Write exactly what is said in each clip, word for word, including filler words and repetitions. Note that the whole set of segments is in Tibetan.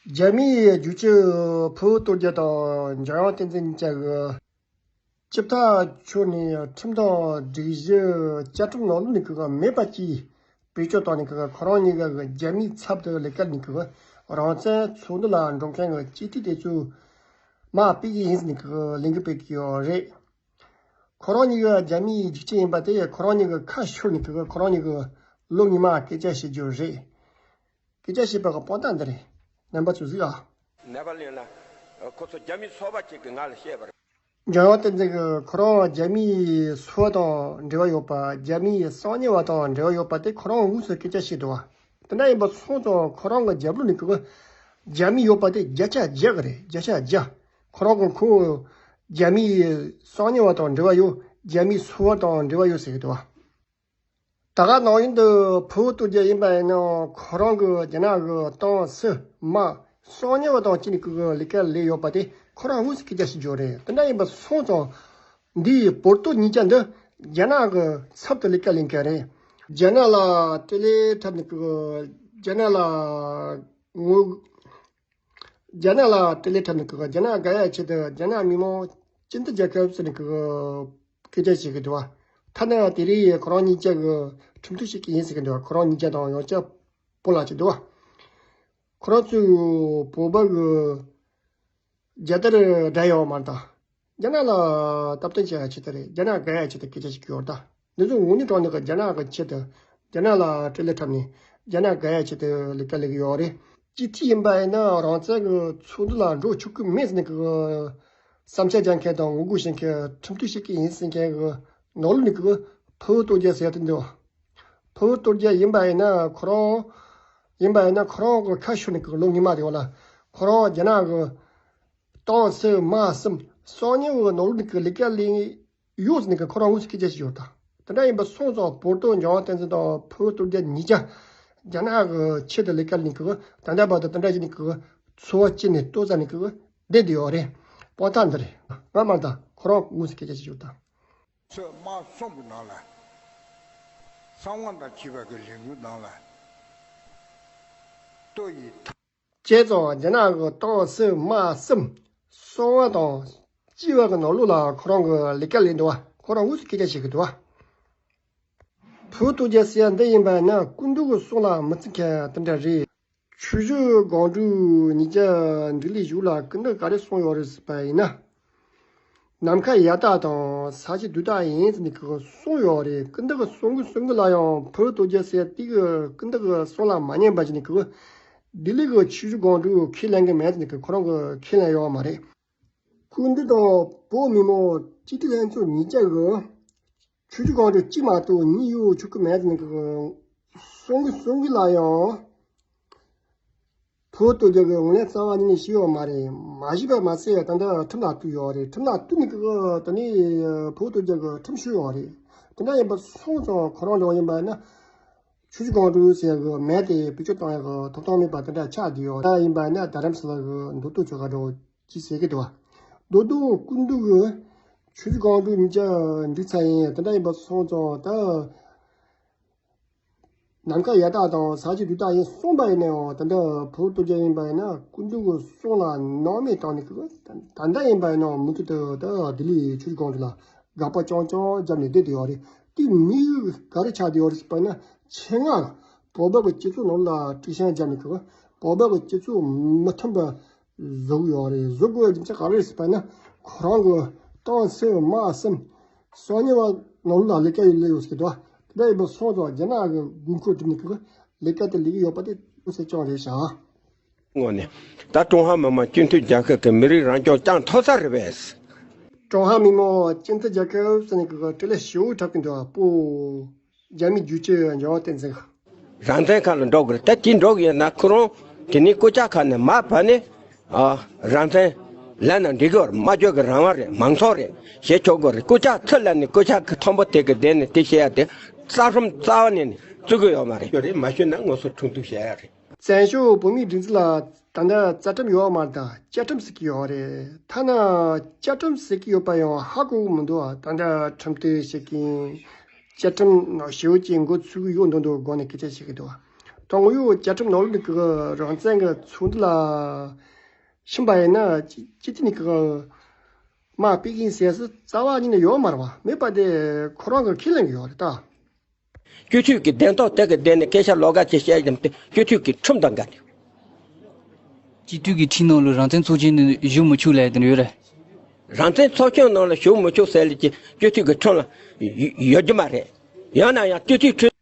རྒྱ་མིའི་རྒྱུག་ཁྱི་ཕུ་བོ་སྟོབས་རྒྱལ་དང་འཇམ་དབྱངས་བསྟན་འཛིན་གཉིས་ཀ་གི་སྤྱི་བཏང་ཕྱོགས་ནས་ཁྲིམས་དང་སྒྲིག་གཞི་བཅའ་ཁྲིམས་ནང་ལོགས་ནས་གི་མེད་པ་ཅིག་བེད་སྤྱོད་བཏང་ནས་གི་ཁོ་རང་གཉིས་ཀ་གི་རྒྱ་མིའི་ཚབ་ཏུ་ལས་ཀ་ནས་གི་རང་བཙན་ཚོགས་འདུ་ལ་འགྲོ་མཁན་གི་སྤྱི་འཐུས་དེ་ཚོ་མར་ཕུད་ཀྱི་ཡིན་ཟེར་ནས་གི་ལས་འགུལ་སྤེལ་གི་ཡོད་རེད། ཁོ་རང་གཉིས་ཀ་རྒྱ་མིའི་རྒྱུག་ཁྱི་ཡིན་པ་དེ་ཁོ་རང་གཉིས་ཀ་ཁ་ཤོར་ནས་གི་ཁོ་རང་གཉིས་ཀ་ལོ་སྔོན་མ་སྐད་ཆ་བཤད་རྒྱུ་རེད། སྐད་ཆ་བཤད་པ་གི་དཔང་རྟགས་འདི་རེད། རྣམ་པ་ཚོས་གཟིགས་ཨ། ནེ་པ་ལི་ལ་ཁོ་ཚོ་རྒྱ་མིའི་སོ་པ་ཅིག་གིས་ང་ལ་བཤད་པ་རེད། འཇམ་དབྱངས་བསྟན་འཛིན་གྱིས་ཁོ་རང་རྒྱ་མིའི་སོ་པ་དང་འབྲེལ་བ་ཡོད་པ། རྒྱ་མིའི་གསང་ཉུལ་བ་དང་འབྲེལ་བ་ཡོད་པ་དེ་ཁོ་རང་དངོས་སུ་སྐད་ཆ་བཤད་འདུག་བ། དེ་འདྲ་ཡིན་པ་སོང་ཙང་ཁོ་རང་གི་རྒྱབ་ལོགས་ནས་གི་རྒྱ་མི་ཡོད་པ་དེ་བརྒྱ་ཆ་བརྒྱ་གི་རེད། བརྒྱ་ཆ་བརྒྱ། ཁོ་རང་གི་ཁོ་རྒྱ་མིའི་གསང་ཉུལ་བ་དང་འབྲེལ་བ་ཡོད། རྒྱ་མིའི་སོ་པ་དང་འབྲེལ་བ་ཡོད་ཟེར་གི་འདུག་བ། ད་ག་ནང་བཞིན་དུ་ཕུ་བོ་སྟོབས་རྒྱལ་ཡིན་པ་ཡིན་ན་ཁོ་རང་གི་རྒྱ་ནག་གི་ཏང་སྲིད་དམག་གསང་ཉུལ་བ་དང་བཅས་ནས་གི་ལས་ཀ་ལས་ཡོད་པ་དེ་ཁོ་རང་དངོས་སུ་སྐད་ཆ་བཤད་རྒྱུ་རེད། དེ་འདྲ་ཡིན་པ་སོང་ཙང་འདིའི་བོད་དོན་གཉིས་ཆ་འདི་རྒྱ་ནག་གི་ཚབ་ཏུ་ལས་ཀ་ལས་མཁན་རེད། རྒྱ་ནག་ལ་དཀྲུག་ལས་འཁྲབ་ནས་གི་རྒྱ་ནག་ལ་ངོ་རྒྱ་ནག་ལ་དཀྲུག་ལས་འཁྲབ་ནས་གི་རྒྱ་ནག་དགའ་ཡ་ཆེད་དུ་རྒྱ་ནག་མི་མང་སྤྱི་མཐུན་རྒྱལ་ཁབ་ཟེར་ནས་གི་སྐད་ཆ་བཤད་གི་འདུག་བ། ཐ་ན་དེ་རིང་ཁོ་རང་གཉིས་ཆ་གི་ཁྲིམས་གཏུག་བྱེད་ཀྱི་ཡིན་ཟེར་གི་འདུག་བ། ཁོ་རང་གཉིས་ཆ་དང་ཡང་བསྐྱར་སྤོ་ལགས་བྱེད་འདུག་བ། ཁོ་རང་ཚོས་བོད་པ་གི་རྒྱལ་དར་བསྒྲགས་ཡོད་མ་རེད་ད། རྒྱ་ནག་ལ་སྟབས་བསྟུན་བྱེད་ཡ་ཆེད་དུ་རེད། རྒྱ་ནག་དགའ་ཡ་ཆེད་དུ་སྐད་ཆ་བཤད་ཀྱི་ཡོད་རེད་ད། འདི་ཚོ་དངོས་གནས་དྲང་གནས་ཀྱི་རྒྱ་ནག་གི་ཆེད་དུ་རྒྱ་ནག་ལ་དཀྲུག་ལས་འཁྲབ་ནས་རྒྱ་ནག་དགའ་ཡ་ཆེད་དུ་ལས་ཀ་ལས་ཀྱི་ཡོད་རེད། སྤྱི་འཐུས་ཡིན་པ་ཡིན་ན་རང་བཙན་གྱི་ཚོགས་འདུ་ལ་འགྲོ་ཆོག་གི་མེད་ཟེར་ནས་གི་བསམ་འཆར་རྒྱག་མཁན་དང་ངོ་རྒོལ་བྱེད་མཁན་ཁྲིམས་གཏུག་བྱེད་ཀྱི་ཡིན་ཟེར་མཁན་གྱི་ནང་ལོགས་ནས་གི་ཕུ་བོ་སྟོབས་རྒྱལ་ཟེར་ཡ་དེ་འདུག་ཕུ་བོ་སྟོབས་རྒྱལ་ཡིན་པ་ཡིན་ན་ཁོ་རང་ཡིན་པ་ཡིན་ན་ཁོ་རང་གི་ཁ་ཤོར་ནས་གི་ལོ་སྔོན་མ་རེད་བ་ལ། ཁོ་རང་རྒྱ་ནག་གི་ཏང་སྲིད་དམག་གསུམ་གསང་ཉུལ་བའི་ནང་ལོགས་ནས་གི་ལས་ཀ་ལས་ཡོད་ཟེར་ནས་གི་ཁོ་རང་དངོས་སུ་སྐད་ཆ་བཤད་ཡོད་ད། དེ་འདྲ་ཡིན་པ་སོང་ཙང་བོད་དོན་རྒྱལ་བ་བསྟན་འཛིན་དང་ཕུ་བོ་སྟོབས་རྒྱལ་གཉིས་ཆ་རྒྱ་ནག་གི་ཆེད་དུ་ལས་ཀ་ལས་གི་ད་ལྟ་བར་དུ་དེ་འདྲ་བྱས་ནས་གི་འཚོ་བ་སྐྱེལ་ནས་ལྟོ་ཟ་ནས་གི་བསྡད་དེ་ཡོད་རེད། དཔང་རྟགས་འདི་རེད། ང་མ་ད་ཁོ་རང་དངོས་སུ་སྐད་ཆ་བཤད་ཡོད་ད། ཚོས་དམག་གསུམ་གྱི་ནང་ལ་གསང་བ་དང་བཅས་པ་གི་ལས་འགུལ་ནང་ལ་ལྟོ་ཡི་ཐ། བྱས་ཙང་རྒྱ་ནག་གི་ཏང་སྲིད་དམག་གསུམ་གསང་བ་དང་བཅས་པ་གི་ནང་ལོགས་ལ་ཁོ་རང་གི་ལས་ཀ་ལས་འདུག་བ། ཁོ་རང་དངོས་སུ་སྐད་ཆ་བཤད་གི་འདུག་བ། བུ་སྟོབས་རྒྱལ་ཟེར་ཡ་འདི་ཡིན་པ་ན་སྐུ་མདུན་གི་གསུང་ལ་མི་བརྩི་མཁན་དེ་འདྲ་རེད། ཆུ་བཞི་སྒང་དྲུག་གཉིས་ཀ་འདི་ལས་གཞུག་ལ་སྐུ་མདུན་ག་རེ་གསུངས་ཡོད་རེད་ཟེར་བ་ཡིན་ན། ནམ་མཁའ་ཡར་ལྟ་དང་ས་གཞི་རྡུལ་ལྟ་ཡིན་ཟེར་ནས་གི་གསུངས་ཡོད་རེད། སྐུ་མདུན་གི་གསུང་གི་གསུང་གི་ལ་ཡང་བུ་སྟོབས་རྒྱལ་ཟེར་ཡ་དེ་གི་སྐུ་མདུན་གི་གསུང་ལ་མ་ཉན་པ་ཞིག་ནས་གི་ལྡི་ལི་གི་ཆུ་བཞི་སྒང་དྲུག་ཁས་ལེན་གི་མེད་ཟེར་ནས་གི་ཁོ་རང་གི་ཁས་ལེན་ཡོད་མ་རེད། སྐུ་མདུན་དང་བོད་མི་མང་སྤྱི་འཐུས་ལྷན་ཚོགས་གཉིས་ཀ་གི་ཆུ་བཞི་སྒང་དྲུག་གཅིག་མ་གཏོགས་གཉིས་ཡོད་ཆོག་གི་མེད་ཟེར་ནས་གི་གསུང་གི་གསུང་གི་ལ་ཡང་བུ་སྟོབས་རྒྱལ་གི་ངོས་ལེན་རྩ་བ་ཉིད་ནས་བྱས་ཡོད་མ་རེད། མ་བྱས་པ་མ་ཟད་ད་ལྟ་ཁྲིམས་ལ་གཏུགས་ཡོད་རེད། ཁྲིམས་ལ་གཏུགས་ནས་གི་ད་ནི་བུ་སྟོབས་རྒྱལ་གི་ཁྲིམས་ཞུས་ཡོད་རེད། དེ་འདྲ་ཡིན་པ་སོང་ཙང་ཁོ་རང་འདྲ་བོ་ཡིན་པ་ཡིན་ན་ཆུ་བཞི་སྒང་དྲུག་ཟེར་གི་མེད་དེ་བེད་སྤྱོད་གཏོང་ཡག་གི་ཐོབ་ཐང་མེད་པ་དེ་འདྲ་ཆགས་བསྡད་ཡོད། ད་ཡིན་པ་ཡིན་ན་རྡ་རམ་ས་ལ་གི་མདོ་སྟོད་ཆོལ་ཁ་འདྲ་བོ་ཅི་ཟེར་གི་འདུག་བ། མདོ་སྟོད་སྐུ་མདུན་གྱི་ཆུ་བཞི་སྒང་དྲུག་གཉིས་ཀ་འགྲིག་ཚར་ཡིན། དེ་འདྲ་ཡིན་པ་སོང་ཙང་ད་ནམ་མཁའ་ཡར་ལྟ་དང་ས་གཞི་རྡུལ་ལྟ་ཡིན་གསུངས་པ་ཡིན་ནའང་ད་ལྟ་བུ་སྟོབས་རྒྱལ་ཡིན་པ་ཡིན་ན་སྐུ་མདུན་གྱི་གསུང་ལ་སྣང་མེད་བཏང་ནས་ཀྱི་ད་ལྟ་ཡིན་པ་ཡིན་ནའང་མུ་མཐུད་དུ་ད་ལྡི་ལིའི་ཆུ་བཞི་སྒང་དྲུག་ལ་དགག་པ་རྐྱང་རྐྱང་བརྒྱབ་ནས་བསྡད་དེ་ཡོད་རེད། དེ་མི་ག་རེ་ཆགས་བསྡད་ཡོད་རེད་ཟེར་བ་ཡིན་ན་ཆེད་མངགས་བོད་པ་གི་སྤྱི་ཚོགས་ནང་ལ་དཀྲུག་ཤིང་བརྒྱབ་ནས་ཀྱི་བོད་པ་གི་སྤྱི་ཚོགས་མི་མཐུན་པ་བཟོ་གི་ཡོད་རེད། བཟོ་དགོས་པའི་རྒྱུ་མཚན་ག་རེ་རེད་ཟེར་བ་ཡིན་ན་ཁོ་རང་གི་ཏང་སྲིད་དམག་གསུམ་གསང་ཉུལ་བ་ནང་ལ་ལས་ཀ་ཡོད་ལས་ཡོད་ཟེར་གི་འདུག་དེ་འདྲ་ཡིན་པ་སོང་ཙང་རྒྱ་ནག་གི་དགོས་མཁོ་བསྒྲུབས་ནས་ཀྱི་ལས་ཀ་དེ་ལས་ཀྱི་ཡོད་པ་དེ་ཐུགས་སེམས་སྐྱོ་རེད་ཤག་ངོས་ནས་ད་ཀྲུང་ཧྭ་མི་དམངས་སྤྱི་མཐུན་རྒྱལ་ཁབ་ཀྱི་མི་རིགས་རང་སྐྱོང་བསྐྱངས་ཐུབ་ས་རེད་པས། ཀྲུང་ཧྭ་མི་དམངས་སྤྱི་མཐུན་རྒྱལ་ཁབ་ཟེར་ནས་ཀྱི་དཀྲུག་ལས་ཞེ་པོ་འཁྲབ་ཀྱི་འདུག་པོ། རྒྱ་མིའི་རྒྱུག་ཁྱི་འཇམ་དབྱངས་བསྟན་འཛིན། རང་བཙན་ཁ་ལ་འགྲོ་དགོས་རེད། ད་དེ་འགྲོ་གི་ཡོད་ན་ཁོ་རང་དེ་ནས་སྐུ་ཕྱྭ་ཁ་ནས་མར་བབས་ནས་ཨ་རང་བཙན་ལབ་ན་འགྲིག་གི་རེད། སྨྲ་བརྗོད་ཀྱི་རང་དབང་རེད། མང་གཙོ་རེད། ཞེས་ཆོག་གི་རེད། སྐུ་ཕྱྭ་ཚུར་ལབ་ནས་སྐུ་ཕྱྭ་གི་མཐོན་པོ་དེ་གི་བསྡད་ནས་དེ་བཤད་ཡ་དེ་རྩ་ཁྲིམས་རྩ་བ་ནས་ནས་བརྩི་གི་ཡོད་མ་རེད། ཡོད་རེད། མ་ཞུས་ན་ངོ་སོ་ཁྲིམས་གཏུག་བྱེད་ཡ་རེད། བཙན་བྱོལ་བོད་མིའི་སྒྲིག་འཛུགས་ལ་ད་ལྟ་རྩ་ཁྲིམས་ཡོད་མ་རེད། ད་བཅའ་ཁྲིམས་ཟེར་གྱི་ཡོད་རེད། ཐ་ན་བཅའ་ཁྲིམས་ཟེར་གྱི་ཡོད་པ་ཡང་ཧ་གོ་གི་མི་འདུག་ད་ལྟ་ཁྲིམས་གཏུག་བྱེད་ཀྱིན་བཅའ་ཁྲིམས་ནང་ཞེ་པོ་ཅིག་མགོ་ཚོས་ཀྱི་ཡོད་མདོག་མདོག་སྒོ་ནས་སྐད་ཆ་བཤད་ཀྱི་འདུག་ཀྲུང་གོ་བཅའ་ཁྲིམས་ནང་ལོགས་ནས་ཀྱི་རང་བཙན་གྱི་ཚོགས་འདུ་ལ་ཕྱིན་པ་ཡིན་ན་སྤྱི་སྤྱི་དེ་ནས་ཀྱི་དམག་སྤེལ་གྱིན་ཟེར་སྲིད་རྩ་བ་ཉིད་ནས་ཡོད་མ་རེད་བ། མེད་པ་དེ་ཁོ་རང་གི་ཁས་ལེན་གྱི་ཡོད་རེད་ད། སྤྱི་འཐུས་ཀྱི་བདེན་ཐོག་དེ་གི་བདེན་ནས་སྐད་ཆ་ལོགས་ཀ་ཅིག་བཤད་ཀྱི་འདུག་སྤྱི་འཐུས་ཀྱི་ཁྲིམས་དང་འགལ་ནས། སྤྱི་འཐུས་ཀྱི་ཁྲིམས་ནང་ལ་རང་བཙན་ཚོགས་ཆེན་ནང་བཞུགས་མི་ཆོག་ལབ་དེ་ཡོད་རེད། རང་བཙན་ཚོགས་ཆེན་ནང་ལ་བཞུགས་མི་ཆོག་ཟེར་ལེ་ཀྱི་སྤྱི་འཐུས་ཀྱི་ཁྲིམས་ལ་ཡོད་ཡོད་རྒྱུ་མ་རེད། ཡང་ན་ཡང་སྤྱི་འཐུས་ཁྲིམས།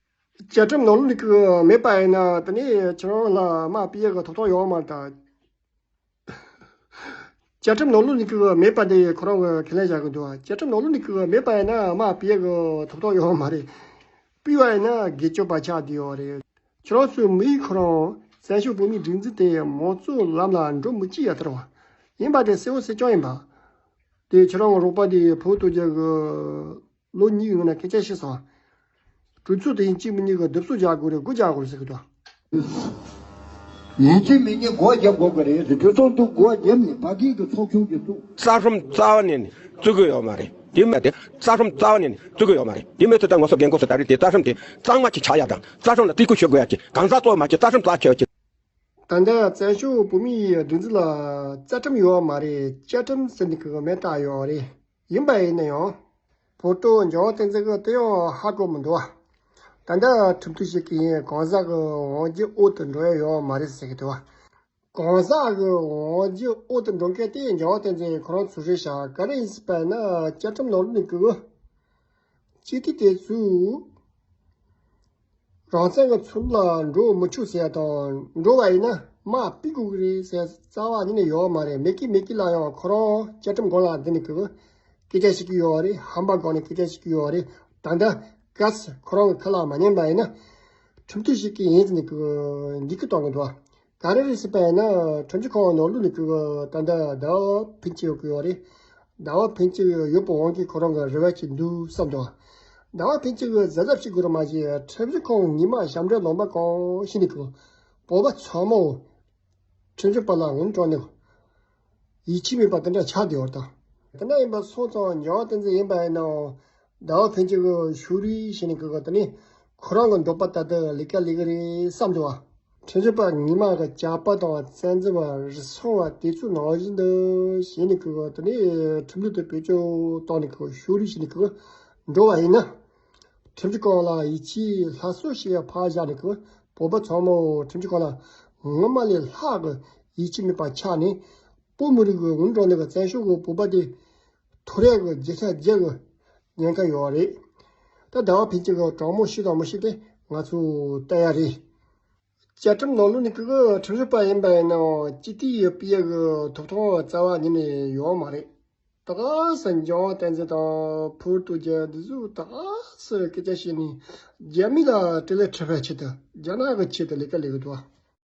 བཅའ་ཁྲིམས་ནང་ལོགས་ནས་ཀྱི་མེད་པ་ཡིན་ན་དེ་ནས་ཁྱེད་རང་ལ་དམག་སྤེལ་ཡག་གི་ཐོབ་ཐང་ཡོད་མ་རེད་ད། བཅའ་ཁྲིམས་ནང་ལོགས་ནས་ཀྱི་མེད་པ་དེ་ཁོ་རང་གི་ཁས་ལེན་བྱ་གི་འདུག་བཅའ་ཁྲིམས་ནང་ལོགས་ནས་ཀྱི་མེད་པ་ཡིན་ན་དམག་སྤེལ་ཡག་གི་ཐོབ་ཐང་ཡོད་མ་རེད། སྤེལ་བ་ཡིན་ན་སྒེར་གཅོད་པ་ཆགས་བསྡད་ཡོད་རེད། ཁྱེད་རང་ཚོའི་མི་ཡིས་ཁོ་རང་བཙན་བྱོལ་བོད་མིའི་སྒྲིག་འཛུགས་དེ་མང་གཙོའི་ལམ་ལ་འགྲོ་མི་བཅུག་ཡ་དེ་རེད་བ། ཡིན་པ་དེ་གསལ་བོ་གསལ་རྐྱང་ཡིན་པ། དེ་ཁྱེད་རང་གི་རོགས་པ་དེ་ཕུ་བོ་ཏོ་རྒྱལ་གྱི་ལོ་གཉིས་ཀྱི་སྔོན་ན་སྐད་ཆ་བཤད་སོང་། གྲོས་ཚོགས་དེ་ཡིན་གཅིག་མིན་གཉིས་ཀྱི་བསྡུ་གསོག་རྒྱག་དགོས་རེད། སྒོ་རྒྱག་དགོས་རེད་ཟེར་གི་འདུག་ཡིན་གཅིག་མིན་གཉིས་སྒོ་རྒྱབ་དགོས་ཀྱི་རེད་ཟེར། གྲོས་ཚོགས་འདུ་སྒོ་བརྒྱབ་ནས་ཕ་གི་གི་ཚོགས་ཆུང་གི་བཙུགས། རྩ་ཁྲིམས་རྩ་བ་ནས་ནས་བརྩི་གི་ཡོད་མ་རེད། དེ་མ་དེ་རྩ་ཁྲིམས་རྩ་བ་ནས་ནས་བརྩི་གི་ཡོད་མ་རེད། དེ་མི་ཚོ་ད་ང་ཚོ་རྒན་གོག་ཚོ་ད་རེས་དེ་རྩ་ཁྲིམས་དེ་གཙང་མ་ཅིག་ཆགས་ཡ་དང་རྩ་ཁྲིམས་ལ་བརྩི་བཀུར་ཞུ་དགོས་ཡ་ཅིག་གང་ཟག་གཙོ་བོ་མ་ཅིག་རྩ་ཁྲིམས་རྩ་ཆེ་བ་ཅིག་ད་ལྟ་བཙན་བྱོལ་བོད་མིའི་སྒྲིག་འཛུགས་ལ་རྩ་ཁྲིམས་ཡོད་མ་རེད། བཅའ་ཁྲིམས་ཟེར་ནི་གི་མེད་ད་ཡོད་རེད། ཡིན་པ་ཡིན་ན་ཡང་། བོད་ཀྲུང་འཇམ་དབྱངས་བསྟན་འཛིན་གི་དེ་ཡང་ཧ་གོ་མི་འདུག་བ། ད་ལྟ་ཁྲིམས་མཐུན་ཞིག་གི་ཡིན་གང་ཟག་གི་དབང་སྒྱུར་འོག་ཏུ་འགྲོ་ཡ་ཡོད་མ་རེད་ཟེར་གི་འདུག་བ། གང་ཟག་གི་དབང་སྒྱུར་འོག་ཏུ་འགྲོ་མཁན་དེ་འཇམ་དབྱངས་བསྟན་འཛིན་ཁོ་རང་ཚོ་རེད་ཤག་ག་རེ་ཡིན་ཟེར་བ་ཡིན་ན་བཅའ་ཁྲིམས་ནང་ལོགས་ནས་གི་སྤྱི་འཐུས་དེ་ཚོས། རང་བཙན་གྱི་ཚོགས་འདུ་ལ་འགྲོ་མི་ཆོག་ཟེར་ཡ་དང་འགྲོ་བ་ཡིན་ན་དམག་སྤེལ་དགོས་ཀྱི་རེད་ཟེར་རྩ་བ་ཉིད་ནས་ཡོད་མ་རེད། མེད་ཀི་མེད་ཀི་ལ་ཡང་ཁོ་རང་བཅའ་ཁྲིམས་སྒང་ལ་འདི་ནས་གི་སྐད་ཆ་བཤད་ཀྱི་ཡོད་རེད། ཧམ་པ་སྒང་ནས་སྐད་ཆ་བཤད་ཀྱི་ཡོད་རེད། ད་ལྟ་གལ་སྲིད་ཁོ་རང་གི་ཁ་ལ་མ་ཉན་པ་ཡིན་ན་ཁྲིམས་མཐུན་ཞིག་གི་ཡིན་ཟེར་ནས་གི་འཇིགས་སྐུལ་གཏོང་གི་འདུག་ག་རེ་རེད་ཟེར་བ་ཡིན་ན་ཁྲིམས་ཞིབ་ཁང་ནང་ལོགས་ནས་ཀྱི་ད་ལྟ་ཟླ་བ་ཕུན་སྐྱིད་ཡོད་ཀྱི་ཡོད་རེད། ཟླ་བ་ཕུན་སྐྱིད་ཡོད་པའི་དབང་གིས་ཁོ་རང་གི་རེ་བ་ཅིག་འདུག་བསམ་འདུག་ཟླ་བ་ཕུན་སྐྱིད་ཀྱིས་གཟབ་གཟབ་བྱེད་དགོས་རེད། མ་གཞི་ཁྲིམས་ཞིབ་ཁང་ཉི་མ་ཞབས་འདྲེན་ལོང་པ་གང་ཞིག་ནས་ཀྱི་བོད་པ་ཚང་མ་ཁྲིམས་ཞིབ་པ་ལ་འུན་ཀྲོང་ནས་ཡིད་ཆེས་མེད་པ་དེ་འདྲ་ཆགས་བསྡད་ཡོད་ད། དེ་འདྲ་ཡིན་པ་སོང་ཙང་འཇམ་དབྱངས་བསྟན་འཛིན་ཡིན་པ་ཡིན་ནའང་ཟླ་བ་ཕུན་སྐྱིད་ཀྱི་ཕྱོགས་རིས་བྱས་ནས་ཀྱི་དེ་ནི་ཁོ་རང་གི་འདོད་པ་ལྟར་དུ་ལས་ཀ་ལས་ཀྱི་རེད་བསམ་འདུག་བ། ཁྲིམས་ཞིབ་པ་ཉི་མ་གི་བྱ་བ་དང་བཙན་འཛུལ་བ་རུལ་སུངས་པ་དེ་ཚོའི་ནང་བཞིན་དུ་བྱས་ནས་ཀྱི་དེ་ནི་ཁྲིམས་ལུགས་དེ་བེད་སྤྱོད་བཏང་ནས་ཀྱི་ཕྱོགས་རིས་བྱས་ནས་ཀྱི་འགྲོ་བ་ཡིན་ན། ཁྲིམས་ཞིབ་ཁང་ལ་ཡིད་ཆེས་སླར་གསོ་བྱེད་ཡ་ཕར་བཞག་ནས་ཀྱི་བོད་པ་ཚང་མ་ཁྲིམས་ཞིབ་ཁང་ལ་སྔོན་མ་ལས་ལྷག་གི་ཡིད་ཆེས་མེད་པ་ཆགས་ནས། བོད་མི་རིགས་ཀྱི་འུན་ཀྲོང་ནས་ཀྱི་བཙན་བྱོལ་གྱི་བོད་པ་དེ་ཐོར་ཡག་གི་རྒྱུ་ཆ་རྒྱག་གི་ཉེན་ཁ་ཡོད་རེད། ད་ཟླ་བ་ཕུན་སྐྱིད་ཀྱི་དྲང་མོ་ཤི་དང་མི་ཤི་དེ་ང་ཚོས་བལྟ་ཡ་རེད། བཅའ་ཁྲིམས་ནང་ལོགས་ནས་ཀྱི་ཁྲིམས་ཞིབ་པ་ཡིན་པ་ཡིན་ནའང་སྤྱི་འཐུས་ཡི་སྤེལ་ཡག་གི་ཐོབ་ཐང་རྩ་བ་ཉིད་ནས་ཡོད་མ་རེད། ད་ག་སེ་འཇམ་དབྱངས་བསྟན་འཛིན་དང་ཕུར་ཏུ་རྒྱལ་འདི་ཚོས་ད་ག་སེ་སྐད་ཆ་བཤད་ནས་རྒྱ་མི་ལ་དཀྲུག་ལས་ཁྲིད་པའི་ཆེད་དུ་རྒྱ་ནག་གི་ཆེད་དུ་ལས་ཀ་ལས་གི་འདུག